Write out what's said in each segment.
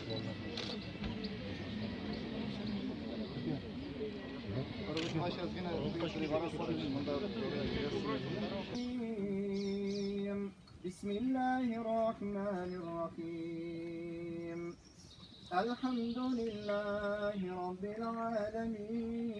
بسم الله الرحمن الرحيم. الحمد لله رب العالمين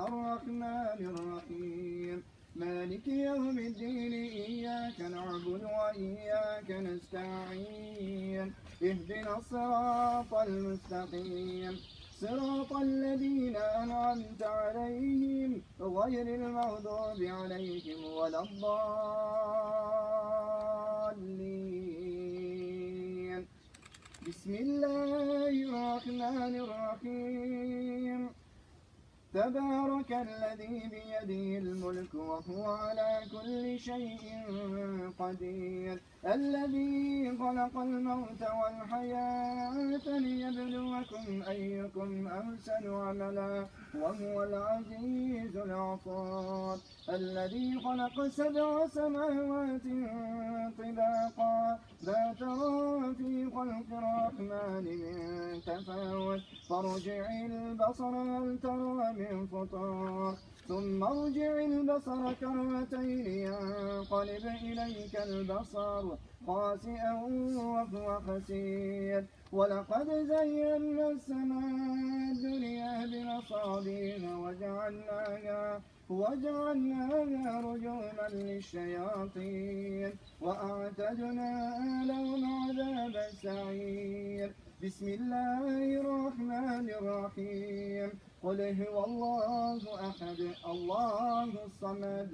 الرحمن الرحيم مالك يوم الدين إياك نعبد وإياك نستعين اهدنا الصراط المستقيم صراط الذين أنعمت عليهم غير المغضوب عليهم ولا الضالين. بسم الله الرحمن الرحيم. تبارك الذي بيده الملك وهو على كل شيء قدير الذي خلق الموت والحياة ليبلوكم أيكم أحسن عملا وهو العزيز الغفور الذي خلق 7 سماوات طباقا ما ترى في خلق الرحمن من تفاوت فارجع البصر هل ترى من فطور ثم ارجع البصر كرتين ينقلب إليك البصر خاسئا وهو حسير. ولقد زينا السماء الدنيا بمصابيح وجعلناها رجوما للشياطين وأعتدنا لهم عذاب السعير. بسم الله الرحمن الرحيم. قل هو الله أحد الله الصمد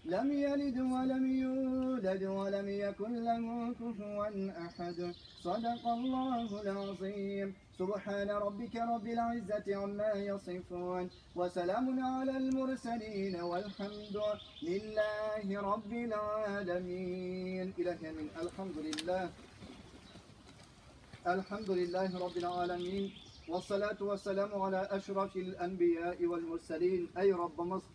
لم يلد ولم يولد ولم يكن له كفوا أحد. صدق الله العظيم. سبحان ربك رب العزة عما يصفون وسلام على المرسلين والحمد لله رب العالمين. إلهي من الحمد لله، الحمد لله رب العالمين والصلاة والسلام على أشرف الأنبياء والمرسلين. أي رب مصر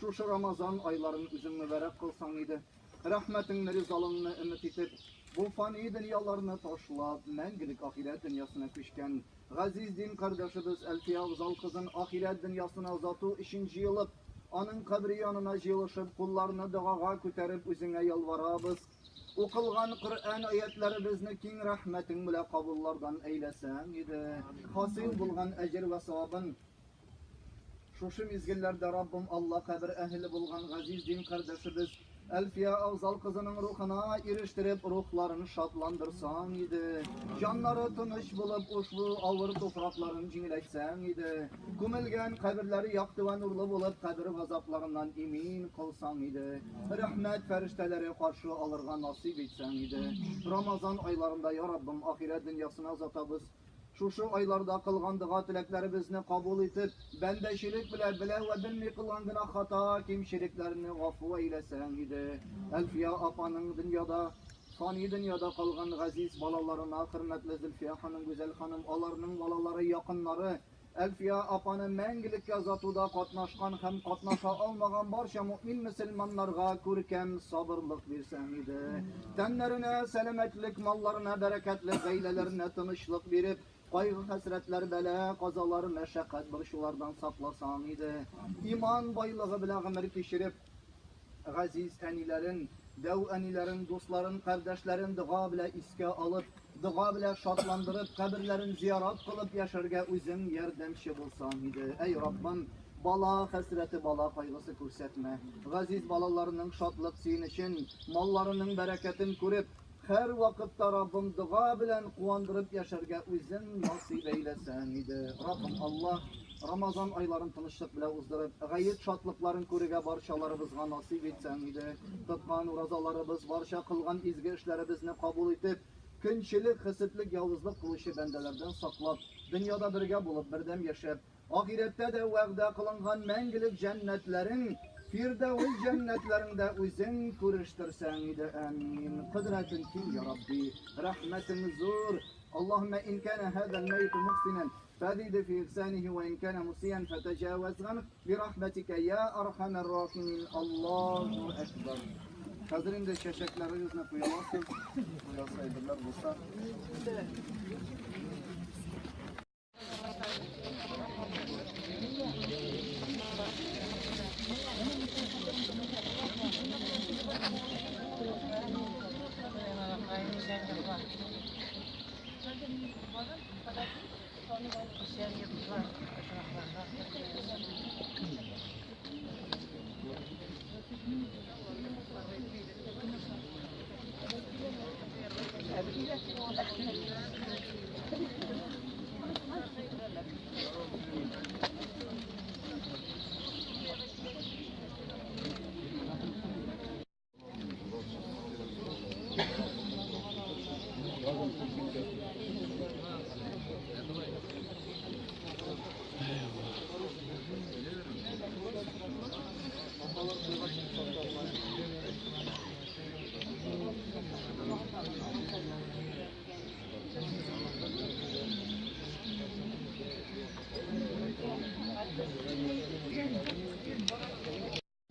шушы Рамазан айларын үзең мөбарәк кылсаң иде. Рәхмәтеңне, ризалыгыңны өмет итеп, бу фани дөньяларны ташлап, мәңгелек ахирәт дөньясына күчкән газиз дин кардәшебез Әлфия Афзал кызын ахирәт дөньясына озату өчен җыелып, аның кабре янына җыелышып, кулларны догага күтәреп үзеңә ялварабыз. Укылган Коръән аятларыбызны киң рәхмәтең белән кабуллардан әйләсәң иде. Хасил булган әҗер вә савабын шушы мизгелләрдә Раббым Алла кабер әһеле булган газиз дин кардәшебез Әлфия Афзал кызының рухына ирештереп, рухларын шатландырсаң иде. Җаннары тыныч булып, ушбу авыр туфракларын җиңеләйтсәң иде. Күмелгән каберләре якты вә нурлы булып, кабер газапларыннан имин кылсаң иде. Рәхмәт фәрештәләре каршы алырга насыйп итсәң иде. Рамазан айларында, я Раббым, ахирәт дөньясына озатабыз. Шушы айларда кылган дога теләкләребезне кабул итеп, бәндәчелек белән белә вә белми кылган гына хата кимчелекләрне гафу әйләсәң иде. Әлфия апаның дөньяда, фани дөньяда калган газиз балаларына, хөрмәтле Зөлфия ханым, Гүзәл ханым, аларның балалары, якыннары, Әлфия апаны мәңгелеккә озатуда катнашкан һәм катнаша алмаган барча мөмин мөселманнарга күркәм сабырлык бирсәң иде. Тәннәренә сәламәтлек, малларына бәрәкәтле, гаиләләренә тынычлык биреп, кайгы хәсрәтләр, бәла, казалар, мәшәкать борчулардан сакласаң иде. Иман байлыгы белән гомер кичереп, газиз әниләрен, дәү әниләрен, дусларын, кардәшләрен дога белән искә алып, дога белән шатландырып, каберләрен зиярат кылып яшәргә үзең ярдәмче булсаң иде. Әй Раббым, бала хәсрәте, бала кайгысы күрсәтмә. Газиз балаларының шатлык сөенечен, малларының бәрәкәтен күреп, һәр вакытта Раббым дога белән куандырып яшәргә үзең насыйп әйләсәң иде. Раббым Аллаһ, Рамазан айларын тынычлык белән уздырып, гает шатлыкларын күрергә барчаларыбызга насыйп итсәң иде. Тоткан уразаларыбыз, барча кылган изге эшләребезне кабул итеп, көнчелек, хәсетлек, явызлык кылучы бәндәләрдән саклап, дөньяда бергә булып, бердәм яшәп, ахирәттә дә вәгъдә кылынган мәңгелек җәннәтләрең, Фирдәүс җәннәтләреңдә үзең күрештерсәң иде. Амин. Кудрәтең киң, я Рабби, рәхмәтең зур. Аллаһумма ин кана һаза ал-майт мухсинан фазид фи ихсаниһи ва ин кана мусиан фатажаваз анху бирахматика я архамар рахимин. Аллаһу акбар. Хәзер инде чәчәкләрегезне куя аласыз. Куясы әйберләр булса.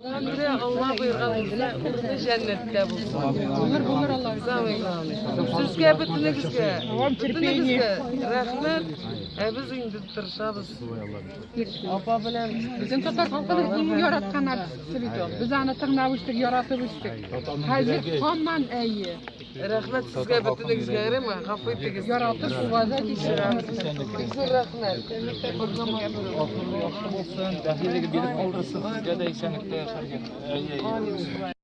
Гомере Алла боерган булса, урыны җәннәттә булсын. Булыр, булыр Алла. Самый главный. Сезгә бөтенегезгә, бөтенегезгә рәхмәт. Ә без инде тырышабыз. Апа белән Безнең татар халкының иң яраткан артисты бит ул. Без аны тыңлап үстек, яратып үстек. Хәзер һаман әйе. Рәхмәт сезгә бөтенегезгә, ярыймы? Гафу итегез. Яратып угаза кичерәбез. Бик зур рәхмәт. Ахыры яхшы булсын, бәхиллеге биреп калдырсын, сезгә дә исәнлектә яшәргә. Әйе, әйе.